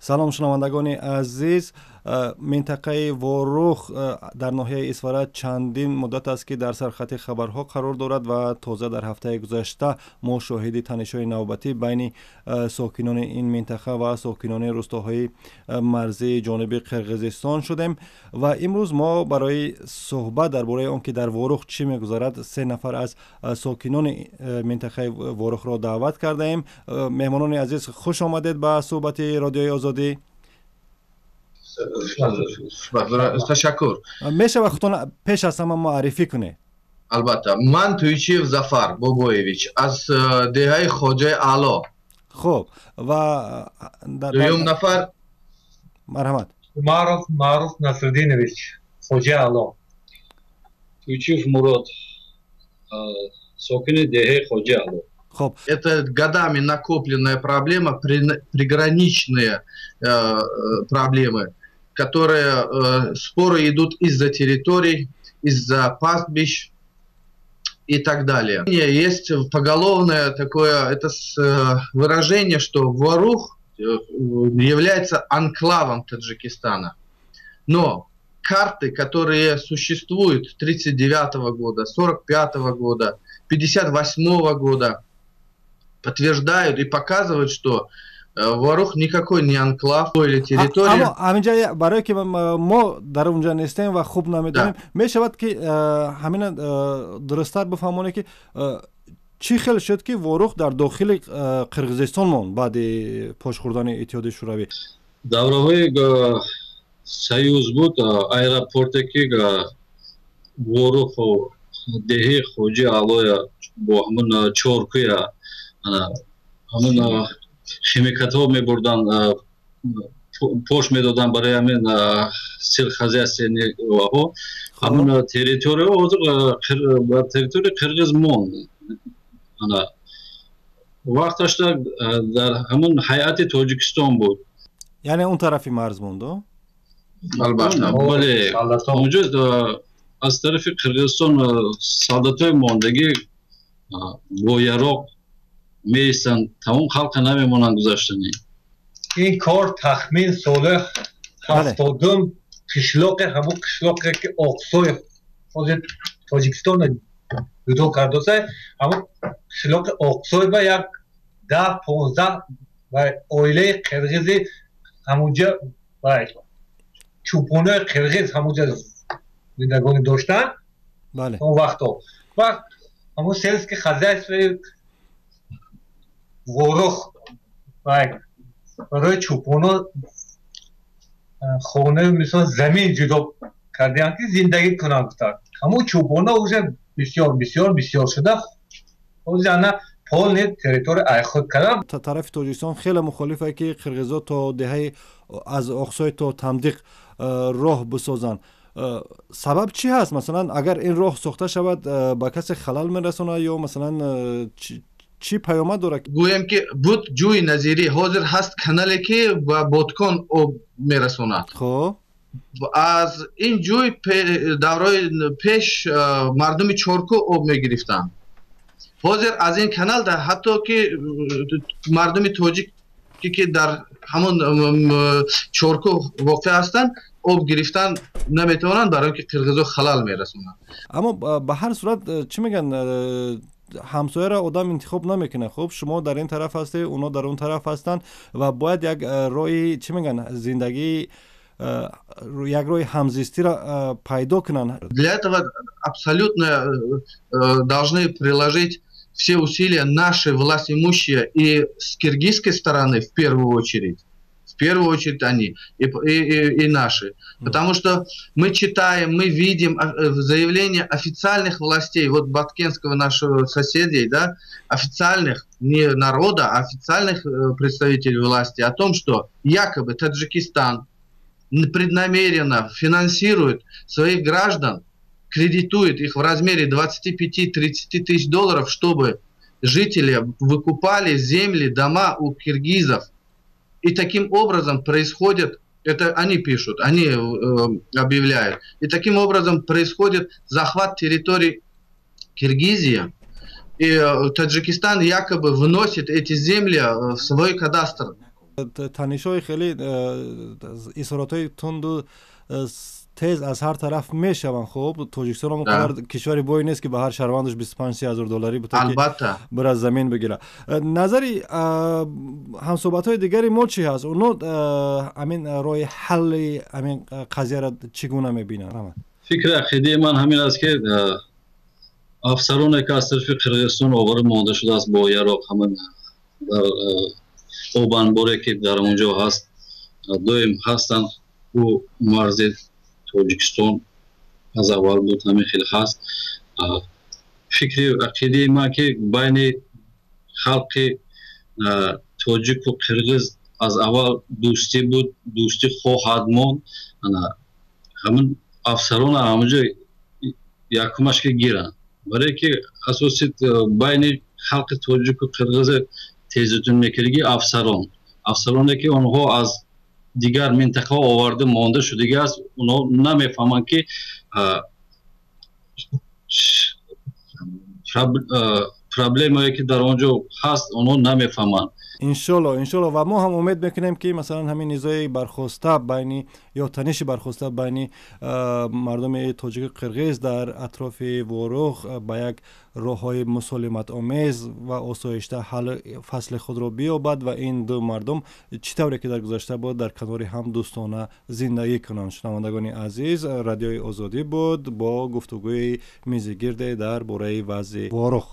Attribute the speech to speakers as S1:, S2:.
S1: Салом, шунавандагони азиз. Минтақаи Ворух дар ноҳияи Исфара чандин муддат аст, ки дар сархати хабарҳо қарор дорад ва тоза дар ҳафтаи гузашта мо шоҳиди танишҳои навбатӣ байни сокинони ин минтақа ва сокинони рӯстоҳои марзии ҷониби Қирғизистон шудем. Ва имрӯз мо барои суҳбат дар бораи он ки дар Ворух чӣ мегузарад, се нафар аз сокинони минтақаи Ворухро даъват кардаем. Меҳмонони азиз, хуш омадед ба суҳбати Радиои Озодӣ.
S2: Ташаккур.
S1: Мешавад худтон пеш аз ҳама муаррифӣ кунед?
S2: Албатта, ман Туйчиев Зафар Бобоевич аз деҳаи Хоҷаи Аъло.
S1: Хуб, ва
S2: дуюм нафар?
S1: Марҳамат.
S3: Умаров Маъруф Насриддинович, Хоҷаи Аъло.
S4: Туйчиев Мурод, сокини деҳаи Хоҷаи Аъло.
S1: Хуб.
S2: Это годами накопленная проблема, приграничные проблемы, которые споры идут из-за территорий, из-за пастбищ и так далее. Есть поголовное такое это выражение, что Ворух является анклавом Таджикистана. Но карты, которые существуют 1939 года, 1945 года, 1958 года, подтверждают и показывают, что Ворух никакой не анклав или территория.
S1: Аммо ҳаминҷа, барое ки мо дар унҷа нестем ва хуб намедонем, мешавад ки ҳамина дурусттар бифаҳмонем, ки чӣ хел шуд, ки Ворух дар дохили Қирғизистон монд баъди пош хӯрдани Иттиҳоди Шӯравӣ?
S4: Давраҳои союз буд, аэропорте ки Воруху деҳаи Хоҷи Аълоя бо ҳамун Чоркӯя, ҳамун химикатҳо мебурданд, пош медоданд барои ҳамин сельскохозяйственныйҳо, ҳамун территория ҳозир ба территорияи қирғиз монд. Ана вақташда дар ҳамун ҳайати Тоҷикистон буд.
S1: Яъне он тарафи марз монду?
S2: Албатта.
S4: Бале, онҷо аз тарафи Қирғизистон солдатҳои мондагӣ бо яроқ меистанд, тамом халқа намемонанд гузаштанӣ.
S3: Ин кор тахмин соли 70-ум қишлоқе, ҳамун қишлоқе ки Оқсой ҳозир Тоҷикистонро ҷудо кардоса, ҳамун қишлоқи Оқсой ба як 10-15 ва оилаи қирғизи ҳамунҷа ва чӯпонои қирғиз ҳамунҷа зиндагонӣ доштанд. Он вақто ва ҳамун сельский хозяйствои Ворух барои чӯпоно хона, мисол, замин ҷудо кардианд, ки зиндагӣ кунанд, гуфтанд. Ҳамун чӯпоно уже бисёр, бисёр, бисёр шуда, ҳозир ана полный территория ай худ кардам.
S1: Тарафи Тоҷикистон хеле мухолифе, ки қирғизо то деҳаи аз Оқсой то Тамдиқ роҳ бисозанд. Сабаб чӣ ҳаст? Масалан, агар ин роҳ сохта шавад, ба касе халал мерасонад ё масалан чӣ паёмад дорад?
S2: Гӯем, ки буд ҷӯи Назирӣ, ҳозир ҳаст канале, ки ба Боткон об мерасонад. Аз ин ҷӯй давраи пеш мардуми Чоркӯ об мегирифтанд. Ҳозир аз ин канал ҳатто ки мардуми тоҷик, ки дар ҳамон Чоркӯ воқеъ ҳастанд, об гирифтан наметавонанд, барои ин ки қирғизо халал мерасонанд.
S1: Аммо ба ҳар сурат, чӣ мегӯянд, ҳамсояро одам интихоб намекунад. Хуб, шумо дар ин тараф ҳастед, оно дар он тараф ҳастанд ва бояд як роҳи, чӣ мегӯянд, зиндагӣ, як роҳи ҳамзистиро пайдо кунанд.
S2: Для этого абсолютно должны приложить все усилия наши власть имущие и с киргизской стороны в первую очередь, в первую очередь они и наши. Потому что мы читаем, мы видим заявления официальных властей, вот баткенского нашего соседей, да, официальных, не народа, а официальных представителей власти о том, что якобы Таджикистан преднамеренно финансирует своих граждан, кредитует их в размере 25-30 тысяч долларов, чтобы жители выкупали земли, дома у киргизов. И таким образом происходит, это они пишут, они объявляют, и таким образом происходит захват территорий Киргизии, и Таджикистан якобы вносит эти земли в свой кадастр.
S1: Танишҳои хеле изҳоротҳои тунду тез аз ҳар тараф мешаванд. Хуб, Тоҷикистон он қадар кишвари бой нест, ки ба ҳар шаҳрвандаш 25-30 ҳазор долларӣ бута, ки бира замин бигира. Назари ҳамсӯҳбатҳои дигари мо чӣ ҳаст? Оно ҳамин роҳи ҳалли ҳамин қазияро чӣ гуна мебинанд?
S4: Фикри ақидаи ман ҳамин аст, ки афсароне, ки аз тарафи Қирғизистон овора монда шудааст бо яроқ, ҳама дар обанборе, ки дар он ҷо ҳаст, доим ҳастанд. Ӯ марзи Тоҷикистон аз аввал буд, ҳамин хел ҳаст. Фикри ақидаи ман, ки байни халқи тоҷику қирғиз аз аввал дӯстӣ буд, дӯстӣ хоҳад монд. Ҳамин афсарона ҳамонҷо якумаш ки гиранд, барое ки асоси байни халқи тоҷику қирғиз тезутун мекардагӣ афсароне, ки онҳо аз дигар минтақа оварда монда шудагӣ аст. Онҳо намефаҳманд, ки проблемае, ки дар он ҷо ҳаст, онҳо намефаҳманд.
S1: Иншолло, иншолло. Ва мо ҳам умед мекунем, ки масалан ҳамин низои бархоста байни ё таниши бархоста байни мардуми тоҷику қирғиз дар атрофи Ворух ба як роҳҳои мусолиматомез ва осоишта ҳал фасли худро биёбад ва ин ду мардум, чӣ тавре ки дар гузашта буд, дар канори ҳам дӯстона зиндагӣ кунанд. Шунавандагони азиз, Радиои Озодӣ буд бо гуфтугӯи мизигирде дар бораи вазъи Ворух.